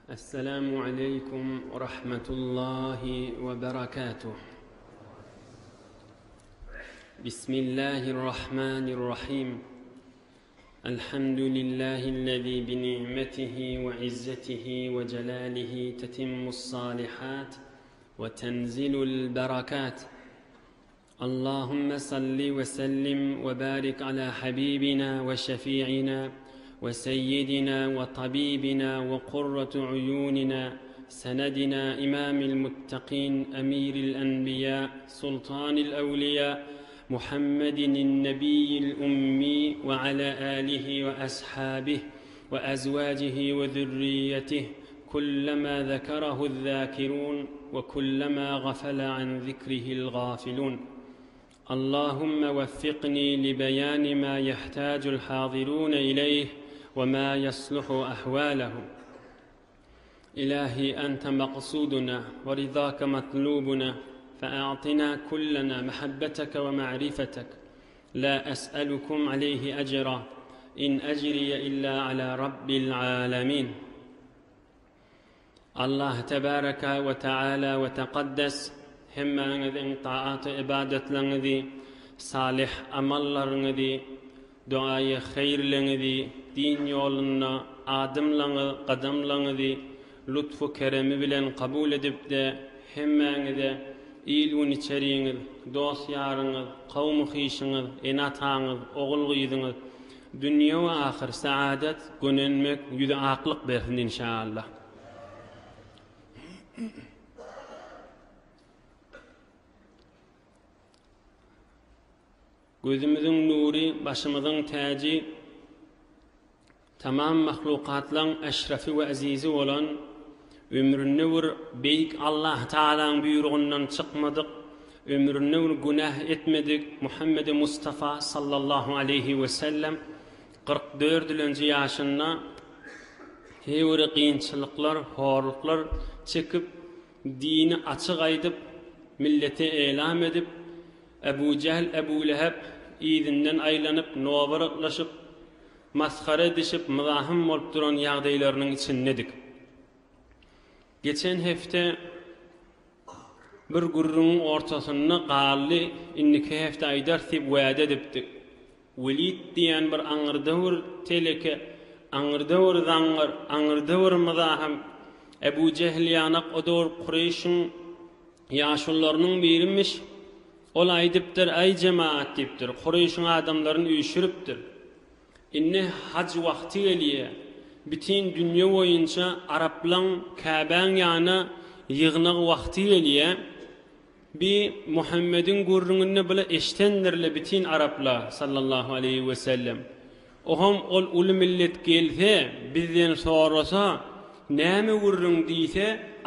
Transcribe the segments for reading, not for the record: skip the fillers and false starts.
Esselamu aleýkum we rahmetullahi we berekatuh. Bismillahirrahmanirrahim. Elhamdülillahi'llezî bi ni'metihi we izzetihi we celalihi tetimmus salihat we tenzilul berekat. Allahümme salli we sellim we barik ala habibina we şefi'ina we seyyidina we tabibina we kurratu uyunina senedina imamil muttakin emiril enbiya sultanil evliya Muhammedin nebiyyil ummi ve ala alihi ve ashabih ve azwacihi ve zürriyetih kullama zekerahu zâkirûn ve kullama gafele an zikrihil gafilûn. Allahümme veffikni li beyani ma yehtacul hazirûne ileyh ve ma yasluhu ahvalehum. Ilahi ente maksuduna ve rizake matlubuna fe'atina kullena mehabbeteke ve ma'rifetek. La es'elukum aleyhi ecra in ecriye illa ala rabbil alemin. Allah tebareke we teala we tekaddes hemmäňiziň taat-u ybadatlaryňyzy, salyh amallaryňyzy, duaýy haýyrlaryňyzy, din ýolunda adymlaryňyz, gadamlaryňyzy lutfu keremi bilen kabul edip-de, hemmäňize il-gün içeriňiz, dost-ýaryňyz, kowmy-hyşyňyz, ene-ataňyz, ogul-gyzyňyz dünýe we ahyr saadat, gönenmek, ýüzi aklyk bersin inşaallah. Gözümiziň nury, başymyzyň täji, tamam mahlukatlaň eşrefi we ezizi bolan, ömründe bir beýik Allah Tagalaň buýrugyndan çykmadyk, ömründe bir günäh etmedik Muhammedi Mustafa sallallahu aleýhi we sellem 44-lenji ýaşynda heýwere kynçylyklar, horluklar çekip, dini açyk aýdyp, millete elam edip, Ebu Jähl, Ebu Leheb yzyndan aýlanyp, nobaratlaşyp, masgara edişip, myzahym bolup duran ýagdaýlarynyň içindedik. Geçen hepde bir gürrüňiň ortasynda galdy, indiki hepde aýdarys diýip wäde edipdik. Welid diýen bir aňyrda bir teleke, aňyrda bir zaňňar, aňyrda bir myzahym, Ebu Jähl ýanak o döwür Kureýşiň Ýaşulularynyň birimiş, ol aýdypdyr, Äý jemagat diýipdir, Kureýşiň adamlaryny üýşüripdir. Indi haj wagty gelýär. Bütin dünýe boýunça araplaň Käbäň ýanyna ýygnag wagty gelýär. Bi Muhammediň gürrüňini bile eşdendirle bütin araplar, sallallahu aleýhi wesellem. Oham ol uly millet gelse, bizden sorasa, näme gürrüň diýse,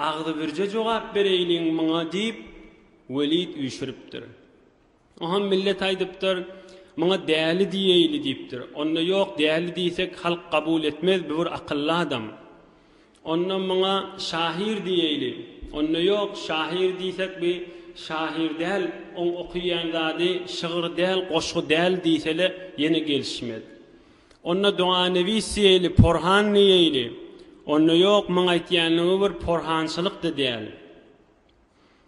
agzybirje jogap bereýliň muňa diýip, Welid üýşüripdir. Oham millet aýdypdyr, Muňa däli diýeýli diýipdir. Onda ýok, däli diýsek, halk kabul etmez, bu bir akylly adam. Onda muňa şahyr diýeýli. Onda ýok, şahyr diýsek bi şahyr däl, oň okyýan zady şygyr däl, goşgy däl diýsele ýene gelişmez. Onda doganewis diýeýli, porhan diýeýli. Onda ýok, muň aýtýanyňy bir porhançylyk-da däl.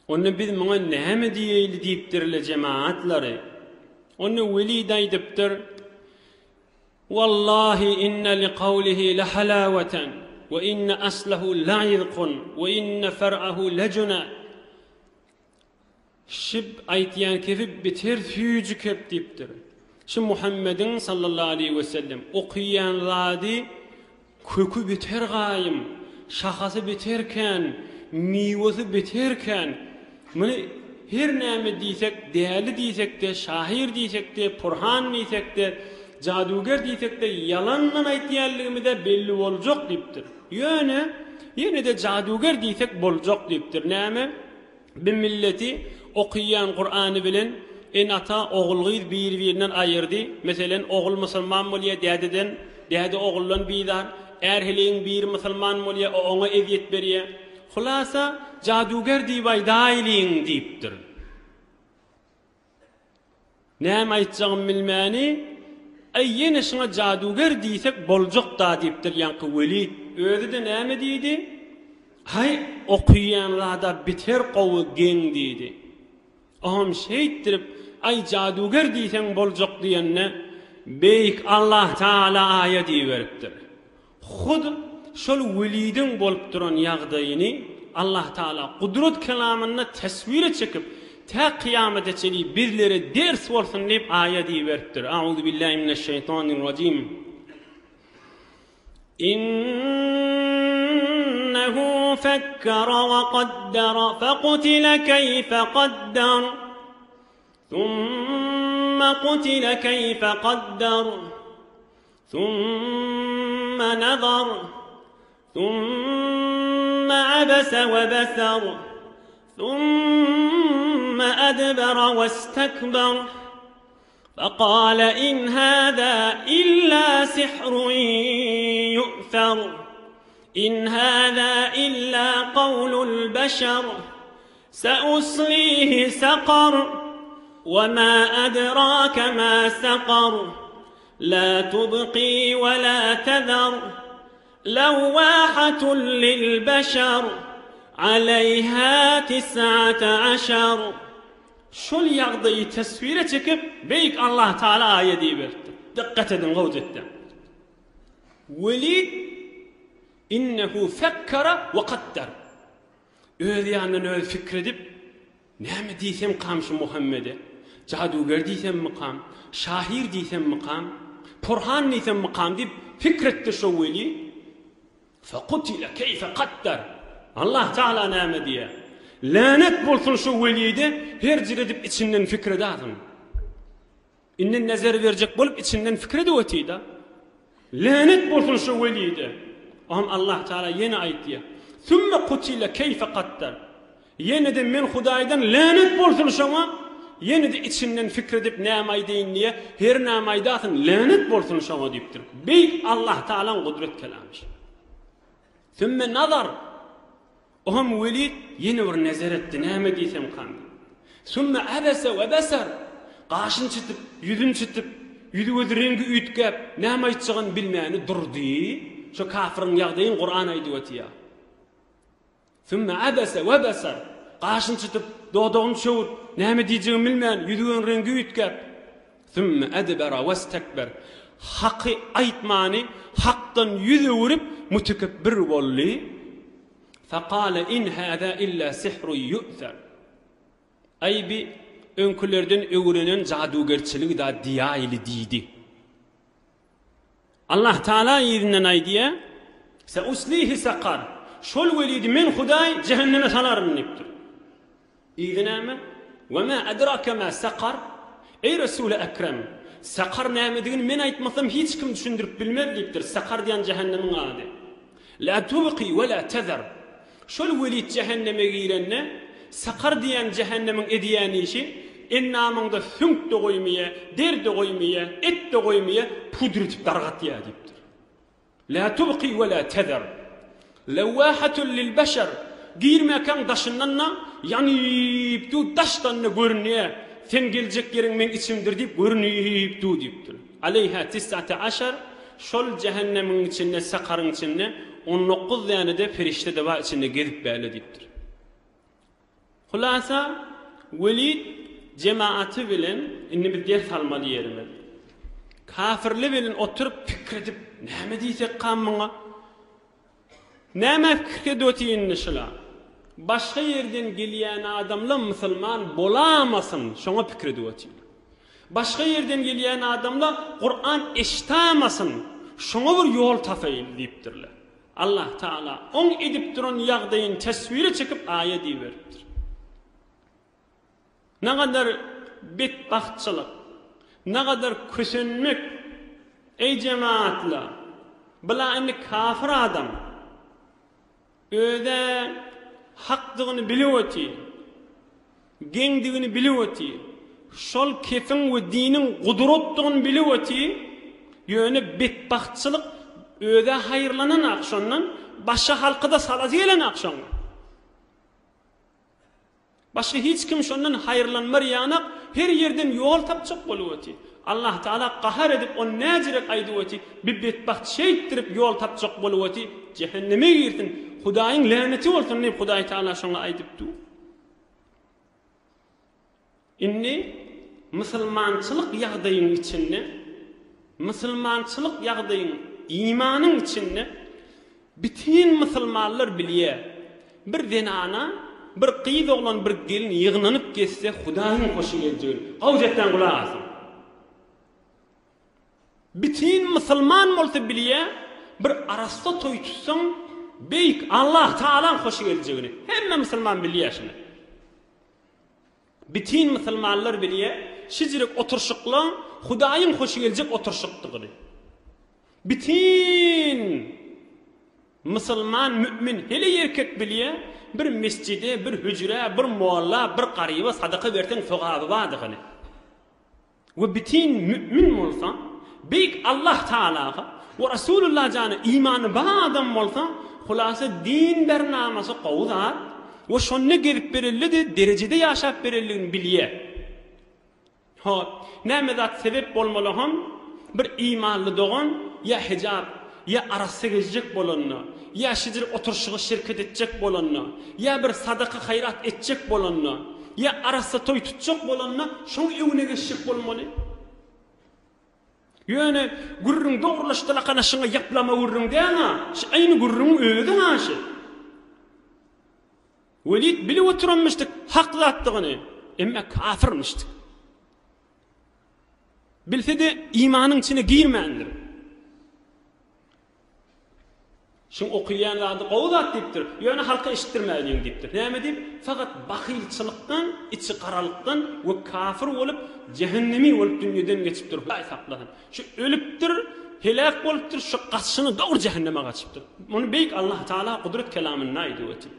Onda biz muňa näme diýeýli diýipdirle jemagatlary. Onda Welid aýdypdyr, Wallahi inne liqawlihi lehalaweten we inne aslahu la'izkun we inne fer'ahu lejuna. Şib aýtýan kefi beter süýji kep diýipdir. Şu Muhammediň sallallahu aleýhi we sellem okaýan zady Köki beter gaýym, şahasy beter kän, miwesi beter kän. Muny her näme diýsek, däli diýsek-de, şahyr diýsek-de, purhan diýsek-de, jaduger diýsek-de, ýalandan aýtýanlygymyz-ä belli boljak diýipdir. Ýöne, ýene-de jaduger diýsek boljak diýipdir. Näme? Bir milleti okyýan Kurany bilen ene-ata, ogul-gyz bir-birinden aýyrdy. Meselem, ogul musulman bolýar, dädeden, däde oguldan bizar, är-heleýiň biri musulman bolýar, o oňa ezýet berýär. Hulasa, jaduger diýip aýdaýlyň diýipdir. Näme aýtjagymy bilmäni, Äý, ýene şuňa jaduger diýsek boljak-da diýipdir ýaňky Welid. Özi-de näme diýdi? Haý, okyýan zada biter gowy geň diýdi. Oňam şeýtdirip, Aý, jaduger diýseň boljak diýende, Beýik Allahtagala aýat iberipdir. Hut şol Welidiň bolup duran ýagdaýyny Allahtagala gudrat kelamynda teswire çekip, tä kyýamata çenli bizlere ders bolsun diýip aýat iberipdir. Auzubillahi mineşşeýtanirrajim. Innehu fekkere we kaddere fekutile keýfe kaddar. Thumma kutile keýfe kaddar. Thumma nazar. Thumma abese we besar. Thumma adbara westekbar. Fekale in hâzâ illâ sihrun yu'ser. In hâzâ illâ kavlul beşer. Seuslihi sekar. Ve mâ edrâke mâ sekar. Lâ tubqî ve lâ tezer. Lewwâhatun lil beşer. Aleýhâ tis'ate aşer. Şol ýagdaýy teswire çekip, Beýik Allah Tagala aýat iberipdir. Dykgat ediň gowja etdem. Welid innehu fekkere we kaddar. Öz ýanyndan özi pikir edip, näme diýsemkam şu Muhammede? Jaduger diýsemmikam? Şahyr diýsemmikam? Porhan diýsemmikam diýip pikir etdi şo weli. Fekutile keýfe kaddar. Allah Tagala näme diýýär? Länet bolsun şu welide her jir edip içinden pikir edasyn. Indi nezer berjek bolup içinden pikir edip otyda. Länet bolsun şu welide. Oňam Allah Tagala ýene aýtýar. Sümme kutile keýfe kaddar. Ýene-de men Hudaýdan länet bolsun şoňa, ýene-de içinden pikir edip näme aýdaýyn diýe, her näme aýdasyn länet bolsun şoňa diýipdir. Beýik Allah Tagalaň gudrat kelamy şu. Sümme nazar. Oňam Welid ýene bir nezer etdi, näme diýsemkam diýip. Sümme abese we beser. Gaşyny çytyp, ýüzüni çytyp, ýüzi-gözi reňgi üýtgäp, näme aýtjagyny bilmäni durdy. Şo kafyryň ýagdaýyny Kuran aýdyp otýar. Sümme abese we beser. Gaşyny çytyp, dodagyny çöwrüp, näme diýjegini bilmän, ýüzi-göni reňgi üýtgäp. Sümme edbera westekber. Haky aýtmany, hakdan ýüz öwürip, mütekepbir boldy. Fekale in hâzâ illâ sihrun ýu'ser. Aý bi öňkülerden öwrenen jadugerçiligi-da diýäýli diýdi. Allah Taala yzyndan aýdýar, Seuslihi sakar. Şol welidi men Hudaý jähenneme salaryn diýipdir. Yzy näme? Ve ma edrake ma sakar. Eý Resuli Ekrem, sakar nämedigini men aýtmasam hiç kim düşündirip bilmez diýipdir. Sakar diýen jähennemiň ady. La tubqi we la tezer. Şol welit jähenneme girende, Sakar diýen jähennemiň edýän işi, endamyňda süňk-de goýmaýar, der-de goýmaýar, et-de goýmaýar, pudr edip dargatýar diýipdir. La tubqi we la tezer. Lewwahatun lil beşer. Girmäkäň daşyndan-da ýanyp dur, daşdan-da görünýär. Sen geljek ýeriň meň içimdir diýip görünip dur diýipdir. Aleýha tis'ate aşar, Şol jähennemiň içinde, sakaryň içinde 19 däne-de perişde-de bar içinde gezip bäle diýipdir. Hulasa, Welid jemaaty bilen, indi biz ders almaly ýerimiz. Kafirli bilen oturyp pikir edip, näme diýsek-kam muňa? Nämä pikir edip otyr indi şula? Başga ýerden gelýän adamla musulman bolamasyn, şoňa pikir edip otyr. Başga ýerden gelýän adamla Kuran eşitamasyn, şoňa bir ýol tapaýyl diýipdirler. Allah Taala oň edip duran ýagdaýyny teswire çekip aýat iberipdir. Nagadar betbagtçylyk, nagadar kösenmek, eý jemagatlar, bula indi kafir adam, özä hakdygyny bilip otyr, geňdigini bilip otyr, şol kefiň we diniň gudratdygyny bilip otyr, ýöne betbagtçylyk özä haýyrlananak şondan, başga halka-da salasy gelenak şoňa. Başga hiç kim şondan haýyrlanmar ýanak, Her ýerden ýol tapjak bolup otyr. Allah Taala gahar edip ony näjirek aýdyp otyr, Bi betbagt şeýtdirip ýol tapjak bolup otyr, jähenneme girsin, Hudaýyň läneti bolsun diýip Hudaý Taala şoňa aýdyp dur. Indi musulmançylyk ýagdaýyň içinde, musulmançylyk ýagdaýyň, imanyň içinde bütin musulmanlar bilýär, bir zenana, bir gyz oglan, bir gelin ýygnanyp gezse Hudaýyň hoşy geljegini. Gowja etdäň gulak asyň. Bütin musulman bolsa bilýär, bir arassa toý tutsaň, beýik Allah Tagalaň hoşy geljegini. Hemme musulman bilýär şuny. Bitin musulmanlar bilýär, şijirek oturşyklaň Hudaýyň hoşy geljek oturşykdygyny. Bitin musulman mümin heleý erkek bilýär, bir mesjide, bir hüjrä, bir molla, bir garyba sadaka berseň sogaby bardygyny. We bitin mümin bolsa, Beýik Allah Tagalaga we Rasulullah jana imany bar adam bolsa, hulasa din bernamasy gowy zat we şonda gezip berelde-de derejede ýaşap bereldigini bilýär. Hop, näme zat sebep bolmalaham bir imanly dogan ýa hijap, ýa arassa gezjek bolanda, ýa şijir oturşyga şirket etjek bolanda, ýa bir sadaka-haýrat etjek bolanda, ýa arassa toý tutjak bolanda şoň öňüne geçjek bolmaly. Ýöne gürrüň dogrulaşdylakana şuňa ýaplama gürrüň däl-ha, şu aýny gürrüňiň özi-ha şu. Welit bilip oturanmyşdyk hak zatdygyny, emma kafyrmyşdyk. Bilse-de imanyň içine girmändir. Şuň okaýan zady gowy zat diýipdir. Ýöne halka eşitdirmäýliň diýipdir. Näme diýip? Fakat bahylçylykdan, içi garalykdan we kafir bolup, jähennemi bolup dünýeden geçipdir. Hudaý saklasyn. Şu ölüpdir, heläk bolupdyr, şu gaçyşyna dogry jähenneme gaçypdyr. Muny beýik Allah Taala gudrat kelamynda aýdyp otyr.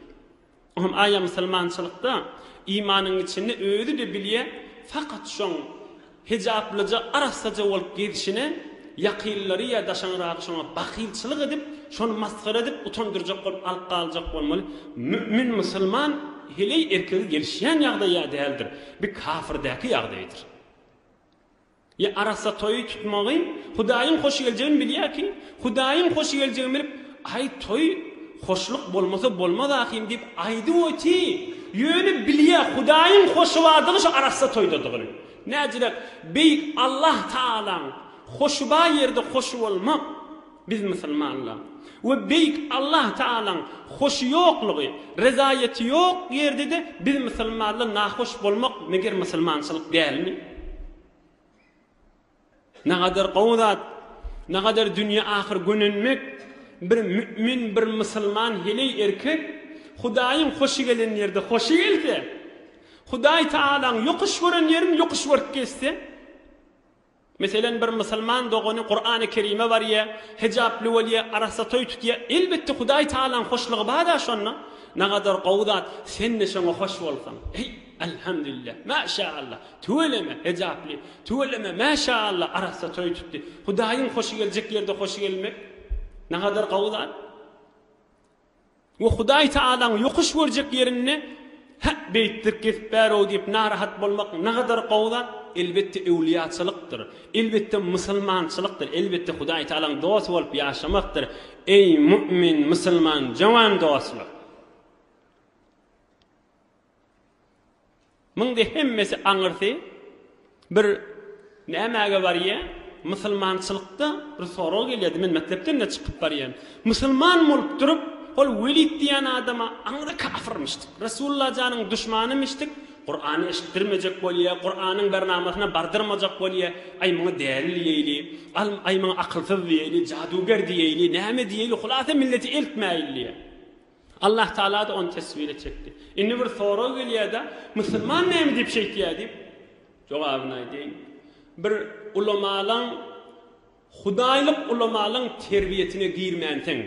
Oňam aýa musulmançylykda imanyň içinde özi-de bilýä fakat şoň hijaplyja arassaja bolup gezişine ýakynlary ýa daşaňragy şoňa bahylçylyk edip şony masgara edip utandyrjak bolup alyp galjak bolmaly mümin musulman heleý erkegi gelişýän ýagdaýa däldir bi kafyrdäki ýagdaýdyr. Ýa arassa toýy tutmagy Hudaýyň hoş geljegini bilýär ki, Hudaýyň hoş geljegini bilip, aý toý hoşluk bolmasa bolmaz ahym diýip aýdyp oty, ýöne bilýär Hudaýyň hoşy bardygy şu arassa toýdadygyny. Näjirek beýik Allah Tagalaň hoşy bar ýerde hoş bolmak biz musulmanlar we beýik Allah Tagalaň hoşy ýoklugy, rezaýeti ýok ýerde-de biz musulmanlar nahoş bolmak meger musulmançylyk dälmi? Nagadar gowy zat, nagadar dünýe ahyr gönenmek, bir mümin, bir musulman heleý erkek Hudaýyň hoşy gelen ýerde hoşy gelse, Hudaý Tagalaň ýokuş gören ýerini ýokuş görüp gezse, Meselem, bir musulman dogany Kurany Kerime barýa, hijaply bolýa, arassa toý tutýa, elbetde Hudaý Tagalaň hoşlugy bar-da şonda. Nagadar gowy zat, sen-de şoňa hoş bolsaň. Eý, Elhamdülillah, maşaallah, tüweleme, hijaply, tüweleme, maşaallah, arassa toý tutdy. Hudaýyň hoşy geljek ýerde hoşy gelmek nagadar gowy zat. We Hudaý Tagalaň ýokuş görjek ýerinde Hä, beýtdirip gezip bär-ow diýip narahat bolmak nagadar gowy zat? Elbetde öwlüýaçylykdyr. Elbetde musulmançylykdyr. Elbetde Hudaý Tagalaň dosty bolup ýaşamakdyr. Eý, mu'min, musulman, jowan dostlar! Muňda hemmesi aňyrsy bir nämäge barýa? Musulmançylykda bir sorag gelýärdi, men mekdepden-de çykyp barýan. Musulman bolup durup, hol Welit diýen adama aňry kafyrmyşdyk. Resulullah janyň duşmanymyşdyk. Kurany eşitdirmejek bolýa, Kuranyň bernamasyna bardyrmajak bolýa. Aý muňa däli diýeýli, al aý muňa akylsyz diýeýli, jaduger diýeýli, näme diýeýli, hulasa milleti eltmäýli diýýä. Allah Taala-da ony teswire çekdi. Indi bir sorag gelýär-de, musulman näme diýip şeýtýär diýip, jogabyny aýdaýyn. Bir ulamalaň, hudaýlyk ulamalaň terbiýesine girmänseň,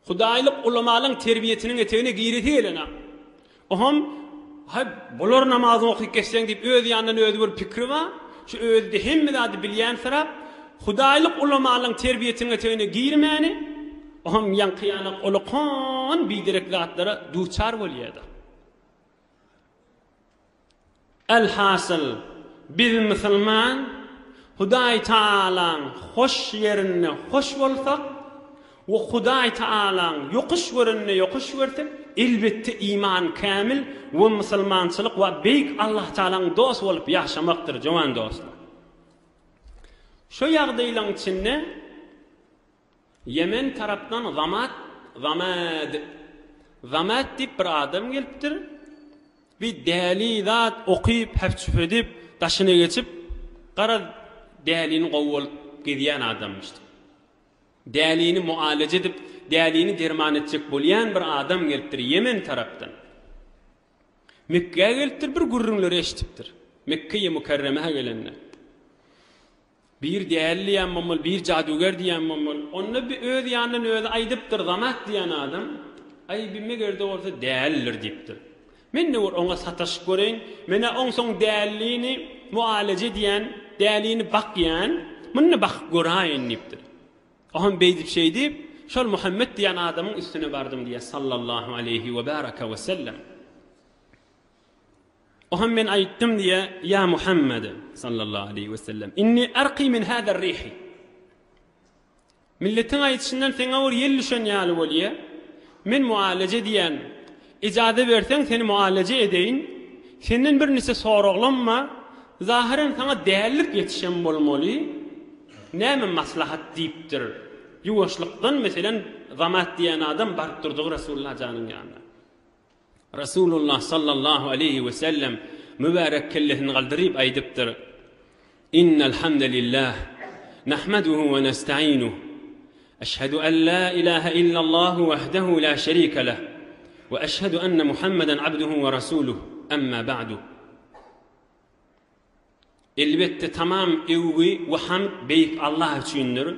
hudaýlyk ulamalaň terbiýesiniň etegine giresi gelenok. Oňam, Haý, bolar namazyňy okyp geçseň diýip, öz ýanyndan özi bir pikri bar. Şu özi-de hemme zady bilýänsirap, hudaýlyk ulamalaryň terbiýesiniň etegine girmäni, oňam ýaňky ýanak olakan biderek zatlara duçar bolýar-da. Elhasyl, biz musulman Hudaý Tagalaň hoş ýerinde hoş bolsak we Hudaý Tagalaň ýokuş göreninde ýokuş görsek, elbetde iman kämil we musulmançylyk we beýik Allah Tagalaň dost bolup ýaşamakdyr, jowan dostlar. Şo ýagdaýlaň içinde Ýemen tarapdan Zamat, Zamad, Zamad diýip bir adam gelipdir. Bir däli zat okyp, häp-çüp edip, daşyna geçip, garaz, dälini gowy bolup gezýän adammyş. Dälini mualaje edip, dälini derman etjek bolýan bir adam gelipdir Ýemen tarapdan. Mekgä gelipdir, bir gürrüňleri eşidipdir. Mekgeýi Mükerremä gelende. Bir däli diýýän bolmaly, bir jadygär diýýän bolmaly. Onda bir öz ýanyndan özi aýdypdyr, Zamat diýen adam, Aý, bi meger-de bolsa dälidir diýipdir. Men-de bir oňa sataşyp göreýin. Men-ä onsoň dälini mualaje edýän, dälini bakýan, muny-da bakyp göräýin diýipdir. Oňam beýdip şeýdip, şol Muhammet diýen adamyň üstüne bardym diýýär, sallallahu aleýhi we baraka we sellem. Oňa men aýtdym diýýär, Ýa Muhammed, sallallahu aleýhi we sellem, inni arki min hâzer rihi. Milletiň aýdyşyndan seňe bir ýel düşen ýaly bolýar. Men mualaje diýýän. Ijaza berseň seni mualaje edeýin. Senden bir niçe soraglam bar. Zahyren saňa dällik ýetişen bolmaly. Näme maslahat diýipdir. Ýuwaşlykdan meselem Zamat diýen adam baryp durdygy Resulullah janyň ýanyna. Resulullah sallallahu aleýhi we sellem mübärek kellesini galdyryp aýdypdyr, Innel hamdelillah, nahmeduhu we nesta'inuh, eşhedü en la ilahe illallahu wahdehu la şerike leh, we eşhedü enne Muhammeden abduhu we rasuluh, emma ba'du. Elbetde tamam öwgi we hamd Beýik Allah üçindir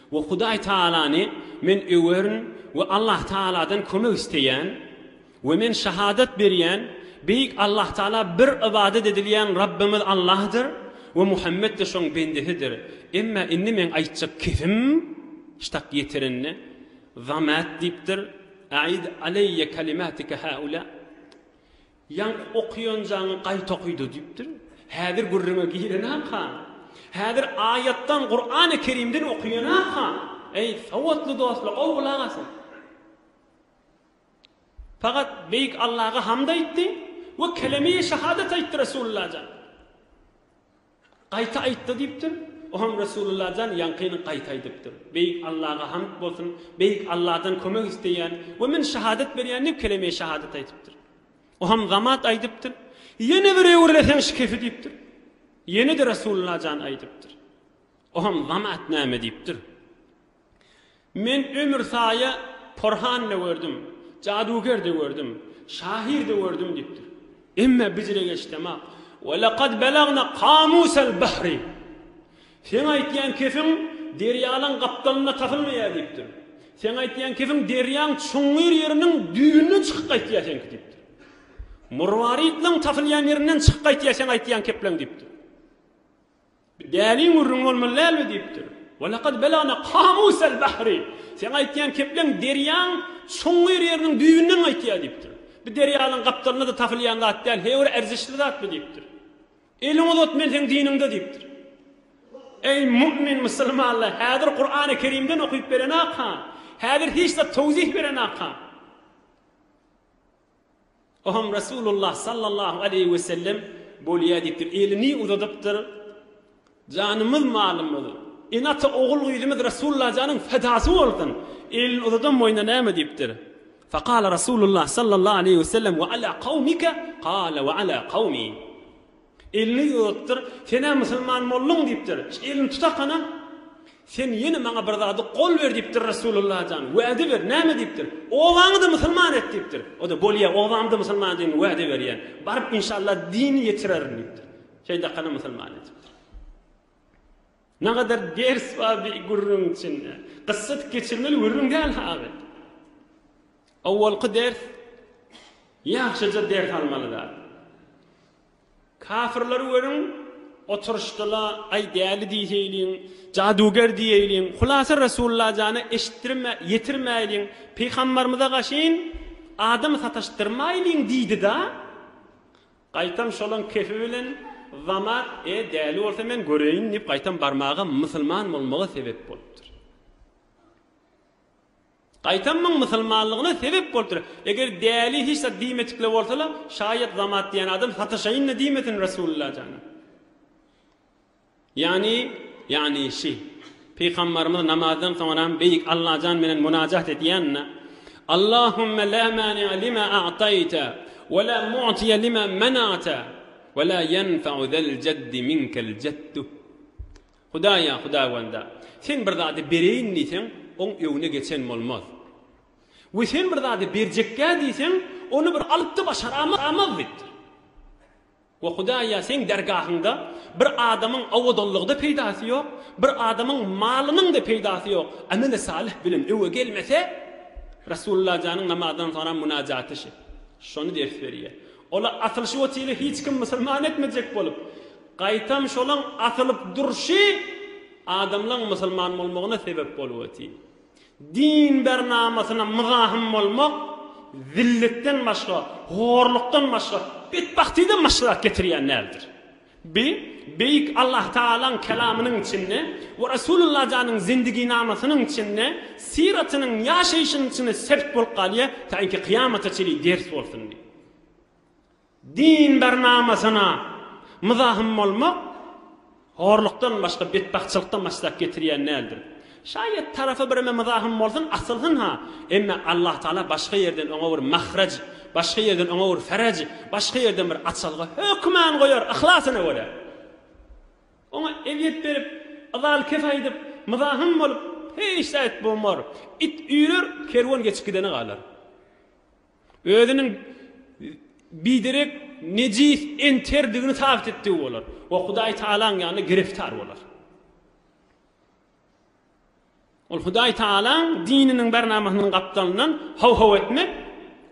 we Hudaý Tagalany men öwerin we Allah Tagaladan kömek isleýän we men şahadat berýän Beýik Allah Tagala bir ybadat edilýän Rabbymyz Allahdyr we Muhammet-de şoň bendesidir. Emma indi meň aýtjak kefim ştak ýetirende Zamat diýipdir, Aid aleýýe kalimatike haula. Ýaňky okaýanjaňy gaýta okyda diýipdir. Häzir gürrüňe girenaka. Häzir aýatdan, Kurany Kerimden okaýanaka. Eý, sowatly dostlar, gowy gulak asyň. Fakat Beýik Allaha hamd aýtdy we keleme-i şahadat aýtdy Resulullah jan. Gaýta aýtda diýipdir. Oňam Resulullah jan ýaňkyny gaýta aýdypdyr. Beýik Allaha hamd bolsun, Beýik Alladan kömek isleýän we men şahadat berýän diýip keleme-i şahadat aýdypdyr. Oňam Zamat aýdypdyr. Ýene bir öwrüleseň şu kefi diýipdir. Ýene-de Resulullah jan aýdypdyr. Oňam Zamat näme diýipdir. Men ömür saýa porhan-da gördüm, jaduger-de gördüm, şahyr-da gördüm diýipdir. Emme bijire geçdema. Ve lekad belagna kamusel bahri. Seň aýtýan kefiň derýalaň gapdalynda tapylmaýar diýipdir. Seň aýtýan kefiň derýaň çuňňur ýeriniň düýbünden çykyp gaýtýar seňki diýipdir. Murwaritleň tapylýan ýerinden çykyp gaýtýar seň aýtýan kepleň diýipdir. Däliň gürrüňi bolmaly dälmi diýipdir. Ve lekad belagna kamusel bahri. Seň aýtýan kepleň derýaň çuňňur ýeriniň düýbünden gaýtýar diýipdir. Bu derýalaň gapdalynda-da tapylýan zat däl, heý bir erzişli zatmy diýipdir. Eliňi uzat men seň diniňde diýipdir. Eý mu'min musulmanlar, häzir Kurany Kerimden okyp berenak-ha. Häzir hiç zat towzih berenak-ha. Oňam Resulullah sallallahu aleýhi we sellem bolýa diýipdir. Elini uzadypdyr. Janymyz, malymyz, ene-ata, ogul-gyzymyz Resulullah janyň fedasy bolsun. Elini uzadan boýuna näme diýipdir? Fekale Resulullah sallallahu aleýhi we sellem we ala kawmike kale we ala kawmi. Elini uzadypdyr, Sen-ä musulman bolduň diýipdir. Elini tutakana, Sen ýene maňa bir zady gol ber diýipdir Resulullah jan. Wade ber, näme diýipdir. Obaňy-da musulman et diýipdir. O-da bolýa, obamy-da musulman edeýin wade berýän. Baryp inşallah dini ýetirerin diýipdir. Şeýdakana musulman edipdir. Nagadar ders bar bir gürrüň içinde. Gyssa geçirmeli gürrüň däl ha abi. Owalky ders ýagşyja ders almaly zat. Kafirleri görüň, oturyşdyla, aý däli diýseýliň, jaduger diýeýliň, hulasa Resulullah jana eşitdirme, ýetirmäýliň, pygambarymyza gaşyn adam sataşdyrmaýlyň diýdi-da. Gaýtam şolaň kefi bilen Zamat, E, däli bolsa men göreýin diýip gaýtam barmaga musulman bolmaga sebep bolupdyr. Gaýtam muň musulmanlygyna sebep bolupdyr. Eger däli hiç zat diýmedikle bolsala, şaýat Zamat diýen adam sataşaýyn-da diýmesin Resulullah jana. Ýagny, ýagny şi, Pygambarymyz namazdan soňram Beýik Allajan menen munajat edýände, Allahümme la mani'a lima a'taýta, we la mu'tiýe lima mena'te, we la ýenfe'u zel jeddi minkel jeddu. Hudaýa, Hudawanda, Sen bir zady bereýin diýseň, oň öňüne geçen bolmaz. We Sen bir zady berjekgä diýseň, ony bir alyp-da başaramaz diýipdir. We Hudaýa seň dergahyňda bir adamyň owadanlygyda peýdasy ýok, bir adamyň malynyň-da peýdasy ýok, ameli salyh bilen öwe gelmese, Resulullah janyň namazdan soňra munajaty şi. Şony ders berýär. Ola asylyşyp otyly hiç kim musulman etmejek bolup, gaýtam şolaň asylyp durşy adamlaň musulman bolmagyna sebep bolup otyr. Din bernamasyna myzahym bolmak zilletden başga, horlukdan başga, betbagtydan başga zat getirýän däldir. Bi, Beýik Allah Tagalaň kelamynyň içinde we Resulullah janyň zindiginamasynyň içinde, syratynyň, ýaşaýşynyň içinde sebt bolup galýar, ta inki kyýamata çenli ders bolsun diýip. Din bernamasyna myzahym bolmak horlukdan başga, betbagtçylykdan başga zat getirýän däldir. Şaýat tarapy bireme myzahym bolsun, asylsyn-ha, emme Allah Tagala başga ýerden oňa bir mahraj, başga ýerden oňa bir feraj, başga ýerden bir açalga hökman goýar, yhlasyna görä. Oňa ezýet berip, yzaly kef aýdyp, myzahym bolup, hiç zat bolmar. It üýrer, kerwen geçip gidene galar. Özüniň biderek, nejis, enterdigini sabyt etdigi bolar we Hudaý Tagalaň ýanynda giriftar bolar. Ol Hudaý Tagalaň dininiň barnamasynyň gapdalyndan haw-haw etmek,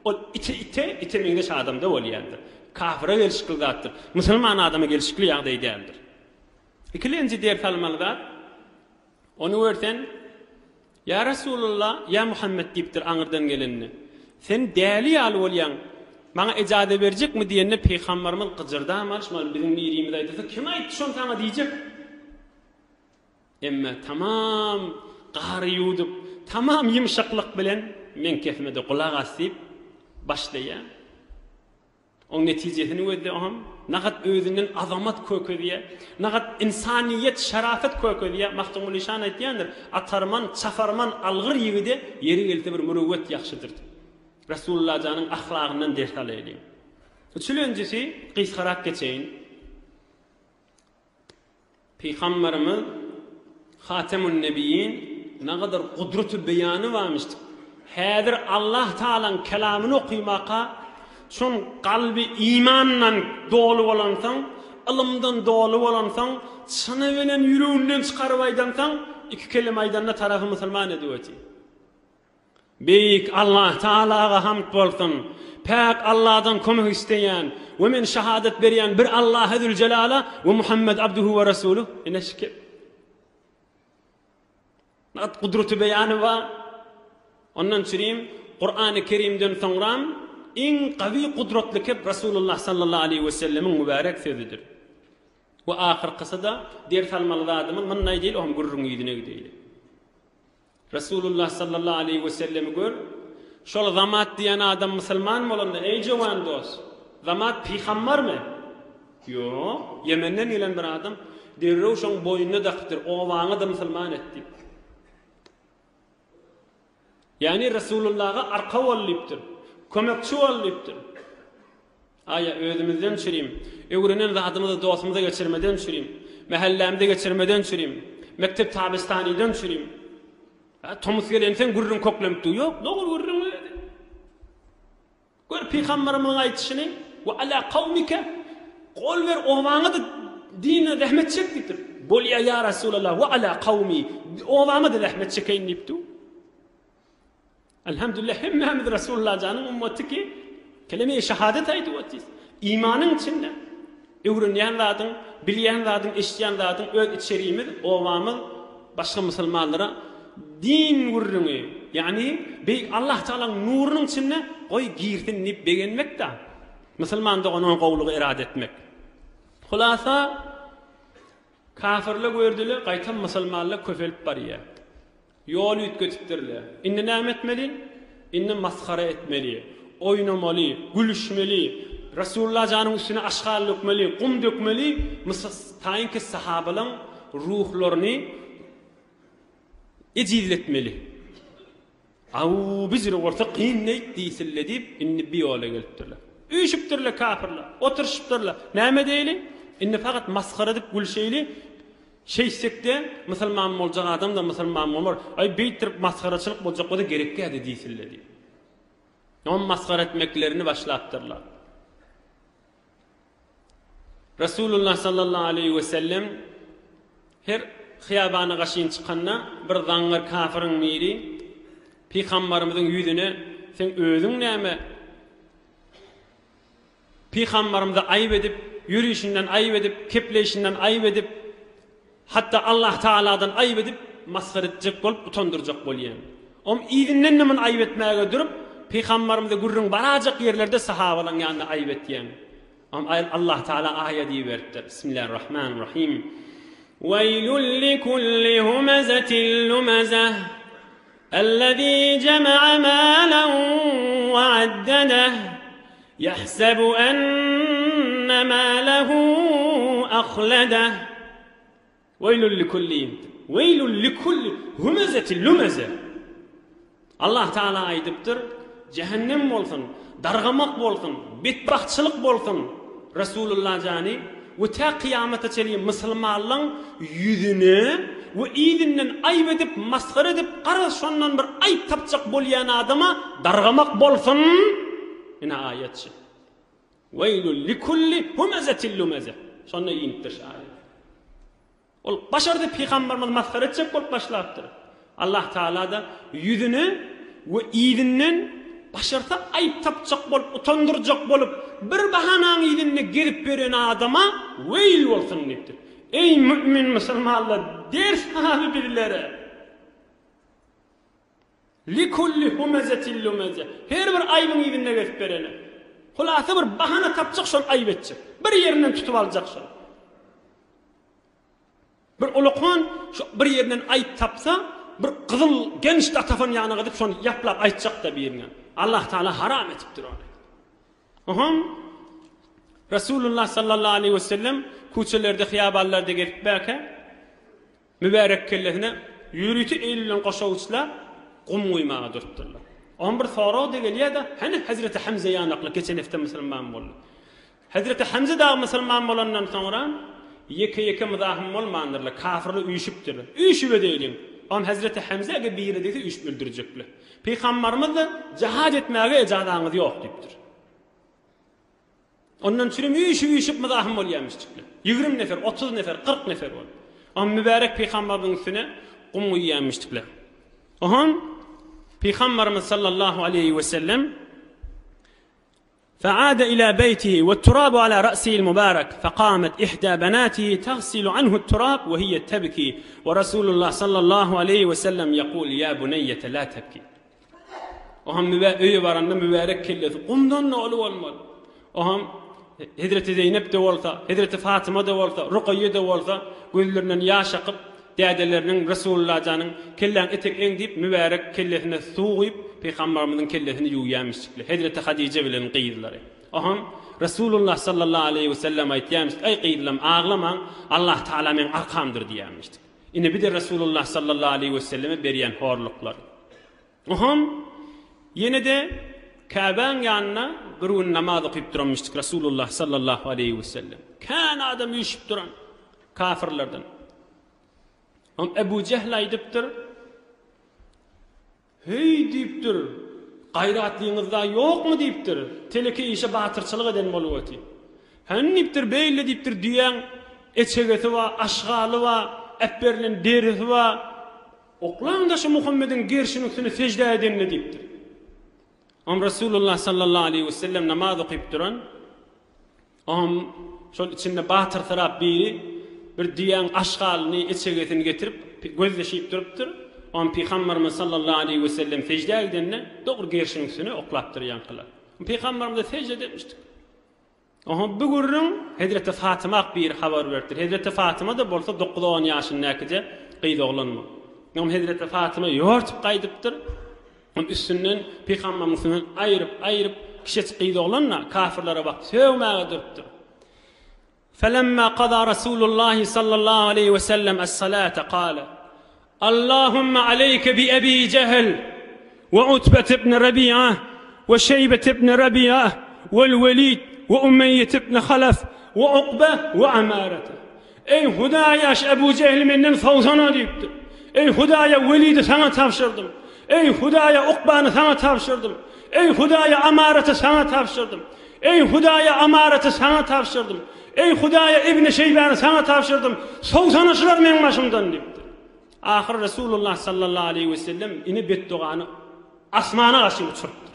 ol ite ite, ite meňzeş adamda bolýandyr. Kafyra gelşikli zatdyr. Musulman adama gelşikli ýagdaý däldir. Ikilenji ders almaly zat, Ony görsen, Ýa Resulallah, ýa Muhammet diýipdir aňyrdan gelende. Sen däli ýaly bolýaň, maňa ejaza berjekmi diýende Pygambarymyz gyjyrdam alyşmady, biziň birimiz aýdylsa, kim aýtdy şony saňa diýjek. Emme tamam gary ýuwdup, tamam ýumşaklyk bilen meň kesime-de gulak as diýip başlaýar. Oň netijesini gözle oňam nagat özünden azamat kökezýä, nagat ynsanyýet, şerafet kökezýä. Magtymguly şan aýtýandyr, Atarman, çaparman algyr ýigide ýeri gelse bir mürewwet ýagşydyr diýip. Resulullah janyň ahlagyndan ders alaýlyň. Üçülenjisi, gysgarak geçeýin. Pygamberimiz Hatemun Nebiýin nagadar gudraty beýany barmyşdyk. Häzir Allah Tagalaň kelamyny okymaka şoň kalby imandan doly bolansoň, ylymdan doly bolansoň, çyny bilen ýüreginden çykaryp aýdansoň, iki keleme aýdanda tarapy musulman edip otyr. Beýik Allah Tagalaga hamd bolsun! Päk Allahdan kömek isleýän we men şahadat berýän bir Allaha Züljelala we Muhammed abduhu we rasuluh. Ine şu kep. Nagt gudraty beýany bar. Ondan çürim Kurany Kerimden soňram iň gawy gudratly kep Rasulullah sallallahu aleyhi we sellemiň mübarek sözüdir. We ahyrkysy-da ders almaly zadymyz munday diýeli, oňam gürrüň ýüzüne gideýli. Resulullah sallallahu aleýhi we sellemi gör, şol Zamat diýen adam musulman bolanda, eý jowan dost, Zamat pygambarmy? Ýok, Ýemenden gelen bir adam, derrew şoň boýnuna dakypdyr, obaňy-da musulman et diýip. Ýagny Resulullaha arka bol diýipdir, kömekçi bol diýipdir. Aýa, özümizden çürim. Öwrenen zadymyzy dostumyza geçirmeden çürim. Mähellämize geçirmeden çürim. Mekdep tabistanydan çürim. Hä, tomus gelenseň gürrüň köklenip dur. Ýok, dogry gürrüň özi. Gör pygamberimiziň aýdyşyny, we ala kawmike, gol ber obaňa-da dine zähmet çek diýipdir. Bolýa ýa Resulallah, we ala kawmi, obama-da zähmet çekeýin diýipdir. Elhamdülillah hemmämiz Resulullah janyň ummaty ki keleme-i şehadet aýdyp otyrys. Imanyň içinde öwrenýän zadyň, bilýän zadyň, eşidýän zadyň öz içerimiz, obamyz başga musulmanlara din gürrüňi, ýagny Beýik Allah Tagalaň nurunyň içinde goý girsin diýip begenmek-da. Musulman doganyňa gowulygy erada etmek. Hulasa, kafirler gördüler, gaýtam musulmanlar köpelip barýar. Ýol üýtgetipdirler. Indi näme etmeli? Indi masgara etmeli, oýnamaly, gülüşmeli, Resulullah janyň üstüne aşgal dökmeli, gum dökmeli, taýynki sahabalaň ruhlaryny ejizletmeli. Aw, bizire bolsa kyn neýt diýsinle diýip, indi bi ýola gelipdirler. Üýşüpdirler kapyrlar, oturyşypdyrlar. Näme edeýli? Indi fakat masgara edip gülşeýli. Şeýtsek-de, musulman boljak adam-da musulman bolar. Aý, beýtdirip masgaraçylyk boljak bolsa gerekýä-de diýsinle diýip. Oňam masgara etmeklerini başlapdyrlar. Resulullah sallallahu aleýhi we sellem her hyýabana gaşyn çykanda bir zaňňar kafyryň biri Pygambarymyzyň ýüzüne seň özüň näme Pygambarymyza aýyp edip, ýörişinden aýyp edip, kepleýşinden aýyp edip, hatda Allah Tagaladan aýyp edip masgara etjek bolup utandyrjak bolýaň. Om yzyndan-da muny aýyp etmäge durup, Pygambarymyza gürrüň barajak ýerlerde sahabalaň ýanynda aýyp etýäň. Om Allah Tagala aýat iberipdir. Bismillahirrahmanirrahim. Weýlun likulli humezetin lumezeh. Ellezî cema'a mâlen ve addedeh. Yahsebu enne mâlehu ahledeh. Weýlun likulli Weýlun likulli humezetin lumeze. Allah Taala aýdypdyr, Jähennem bolsun, dargamak bolsun, betbagtçylyk bolsun Resulullah jany we tä kyýamata çenli musulmanlaň ýüzüne we yzyndan aýyp edip, masgara edip, garaz şondan bir aýyp tapjak bolýan adama dargamak bolsun. Ine aýat şu. Weýlun likulli humezetin lumeze. Şonda inipdir şu aýat. Ol başardy pygamberimizi masgara etjek bolup başlapdyr. Allah Taala-da ýüzüne we yzyndan başarsa aýyp tapjak bolup, utandyrjak bolup, bir bahanaň yzynda gezip ýören adama weýl bolsun diýipdir. Eý mümin musulmanlar, ders aly bizlere. Likulli humezetin lumeze. Her bir aýbyň yzynda gezip berene. Hulasa bir bahana tapjak şol aýyp etjek. Bir ýerinden tutup aljak şol. Bir ulakan şu bir ýerinden aýyp tapsa, bir gyzyl genç datafon ýanyna gidip şony ýaplap aýtjak-da birine. Allah Taala haram etipdir ony. Oňam Resulullah sallallahu aleyhi ve sellem kuçelerde, hyýabanlarda gezip bärkä Mübärek kellesine ýörite el bilen goşawuçlap, gum guýmaga durupdyrlar. Oňa bir sorag-da gelýär-de, Hany Hezreti Hamza ýanakly geçen hepde musulman boldy. Hezreti Hamza dagy musulman bolandan soňra ýeke-ýeke myzahym bolmandyrlar, kafyrlar üýşüpdirler. Üýşüp edeýliň. Oňa Hezreti Hamza eger biri degse üýşüp öldürjekler. Pygambarymyz-da jihad etmäge ejazaňyz ýok diýipdir. Ondan çürim üýşüp-üýşüp myzahym bolýarmyşjyklar. 20 nefer, 30 nefer, 40 nefer bolup. Oňa mübärek pygambarymyzyň üstüne gum guýýarmyşdyklar. Oňa Pygambarymyz sallallahu aleýhi we sellem فعاد إلى بيته والتراب على رأسه المبارك فقامت إحدى بناته تغسل عنه التراب وهي تبكي ورسول الله صلى الله عليه وسلم يقول يا بنية لا تبكي Oham mübä öýe baranda mübärek kellesi gumdan doly bolmaly. Oham Hezreti Zeýnep-de bolsa, Hezreti Fatyma-da bolsa, Rukaýýe-de bolsa gözlerinden ýaş akyp, dädeleriniň Resulullah janyň kelläň etek eň diýip mübärek kellesine suw guýup, pygambarymyzyň kellesini ýuwýarmyşjykly. Hezreti Hadyja bilen gyzlary. Oham Resulullah sallallahu aleýhi wesellem aýtýarmyş, Eý gyzlam, aglamaň, Allah Tagala meň arkamdyr diýýärmişdik. Ine bir-de Resulullah sallallahu aleýhi weselleme berýän horluklary. Oham, ýene-de Käbäň ýanynda bir gün namaz okyp duranmyşdyk Resulullah sallallahu aleýhi wesellem. Kän adam üýşüp duran kafirlerden. Oňa Ebu Jehl aýdypdyr, Heý diýipdir, gaýratlyňyzda ýokmy diýipdir, teleke işe batyrçylyk eden bolup oty. Hany diýipdir, beýle diýipdir, düýäň eçegesi bar, aşgaly bar, äpberilen derisi bar. Oklaň-da şu Muhammediň gerşiniň üstüne sežde edenini diýipdir. Oňa Resulullah sallallahu aleýhi we sellem namaz okyp duran, oňam şol içinde batyrsyrap biri bir düýäň aşgalyny, içegesini getirip gözleşip durupdyr. Oňam Pygamberimiz sallallahu aleýhi we sellem seždä gidende dogry gerşiniň üstüne oklapdyr ýaňkylar. Pygamberimize sežde etmişdik. Oňa bu gürrüň Hezreti Fatyma biri habar beripdir. Hezreti Fatyma-da bolsa dokuz-on ýaşyndakije gyz oglanmy. Oňa Hezreti Fatyma ýortup gaýdypdyr. Onuň üstünden pygambaryň üstünden aýryp, aýryp kiçejik gyz oglan-da kafirlere bakyp sögmäge durupdyr. Felemma kaza Rasulullahi sallallahu aleýhi we sellem es-salate kale, Allahumma aleýke bi Ebi Jehl we Utbet ibn Rabi'a we Şeýbet ibn Rabi'a wel Welid we Umeýýet ibn Halaf we Ukbe we Amarete. Eý Hudaýa şu Ebu Jehli menden sowsana diýipdir. Eý Hudaýa Welidi saňa tabşyrdym. Eý Hudaýa Ukbany saňa tabşyrdym. Eý Hudaýa Amareti saňa tabşyrdym. Eý Hudaýa Amaraty saňa tabşyrdym. Eý Hudaýa Ibni Şeýbäni saňa tabşyrdym. Sowsana şular meň başymdan diýipdir. Ahyry Resulullah sallallahu aleýhi we sellem ine betdogany asmana garşy uçurypdyr.